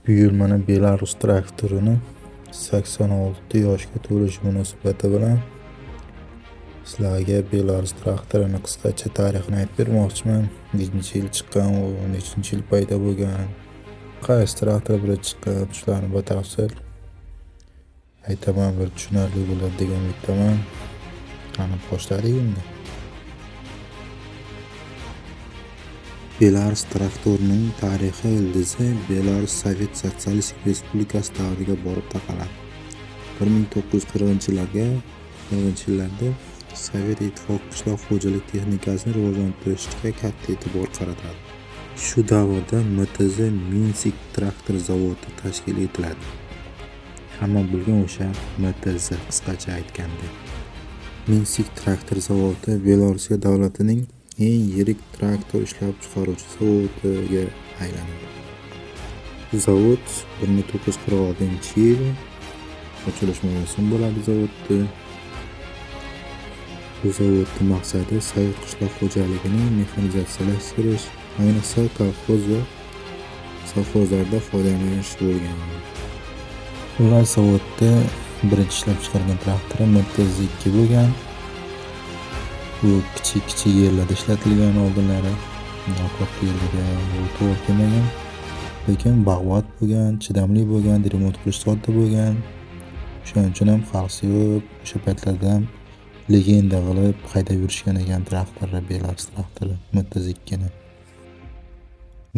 Bu yil mana Belarus traktorini 86 yoshga to'lishi munosabati bilan sizlarga Belarus traktorini qisqacha tarixini aytib bermoqchiman. Nechinchi yil chiqqan, u nechinchi yil paydo bo'lgan, qaysi traktor bilan chiqqan, shularni batafsil aytaman, bir tushunarli bo'ladi degan umiddaman. Qani boshladik endi. Belarus traktorining tarixi ildizi Belarus Sovet Sotsialistik Respublikasi davriga borib taqaladi. 1940-yillarda Sovet Ittifoqi qishloq xo'jalik texnikasini rivojlantirishga katta e'tibor qaratadi. Shu davrda MTZ Minsk traktor zavodi tashkil etiladi. Hamma bilgan o'sha MTZ qisqacha aytganda. Minsk traktor zavodi Belarus davlatining eng yirik traktor ishlab chiqaruvchi zavodiga aylanadi. Zavod 1946-yil ochilish marosimi bo'ladi zavodda. Bu zavodning maqsadi sovet qishloq xo'jaligini mexanizatsiyalashtirish, ayniqsa kolxoz va sovxozlarda foydalanish bo'lgan. Ular zavodda birinchi ishlab chiqargan traktori MTZ-2 bo'lgan. Bu kichik-kichik yerlarda ishlatilgan oldinlari, katta yerlarga bu to'g'ri kelmagan. Lekin baquvvat bo'lgan, chidamli bo'lgan, remont qilish sodda bo'lgan. Shuning uchun ham xalq sevib, o'sha paytlarda ham legenda qilib haydab yurishgan ekan traktorni, Belarus traktori MTZ-2ni.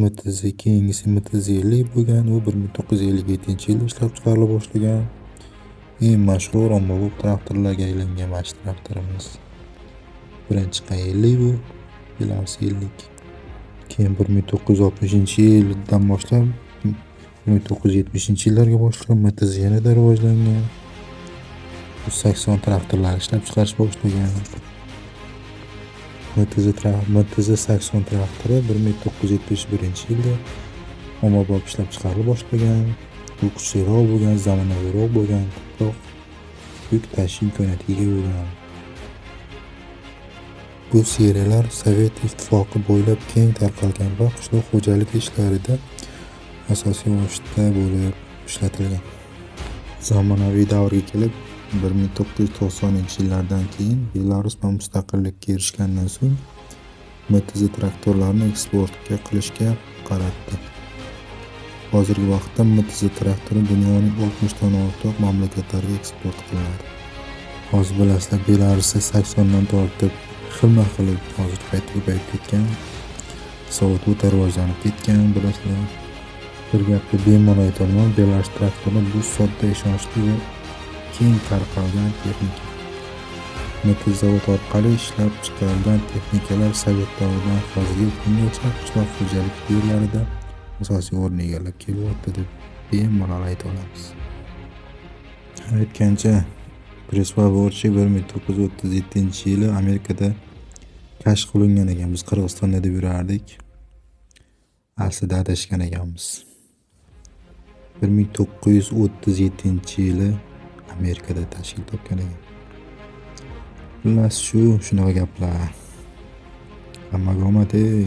MTZ keyingisi MTZ-50 bo'lgan, u 1957-yilda ishlab chiqarila boshlagan. Eng mashhur ommabop traktorlarga aylangan mana shu traktorimiz. Birinchi chiqqan 50 bu, Belarus 50. Keyin 1960-yildan boshlab 1970-yillarga boshlab MTZ yanada rivojlangan. 180 traktorlar ishlab chiqarish boshlagan. MTZ 80 traktori 1971-yilda ommabop ishlab chiqarila boshlagan. U kuchliroq bo'lgan, zamonaviyroq bo'lgan, ko'proq yuk tashish imkoniyatiga ega bo'lgan. Bu seriyalar Sovet Ittifoqi bo'ylab keng tarqalgan va qishloq xo'jaligi ishlarida asosiy vosita bo'lib ishlatilgan. Zamonaviy davrga kelib 1990-yillardan keyin Belarus mustaqillikka erishgandan so'ng MTZ traktorlarini eksportga qilishga qaratdi. Hozirgi vaqtda MTZ traktori dunyoning 60 dan ortiq mamlakatlariga eksport qilinadi. Hozir bilasizlar, Belarusda 80 dan tortib xilma-xil hozirgi paytda ko'payib ketgan. Zavod o'ta rivojlanib ketgan, bilasizlar. Bir gapni bemalol aytaman, Belarus traktori bu sodda, ishonchli va keng tarqalgan texnika. MTZ zavod orqali ishlab chiqarilgan texnikalar sovet davridan hozirgi kungacha qishloq xo'jalik yerlarida asosiy o'rin egallab kelyapti deb bemalol ayta olamiz. Aytgancha, Prespavorchi 1937-yili Amerikada kashf qilingan ekan. Biz Qirg'izistonda deb yurardik. Aslida adashgan ekanmiz. 1937-yili Amerikada tashkil topgan ekan. Xullas shunaqa gaplar. Hammaga omad ey.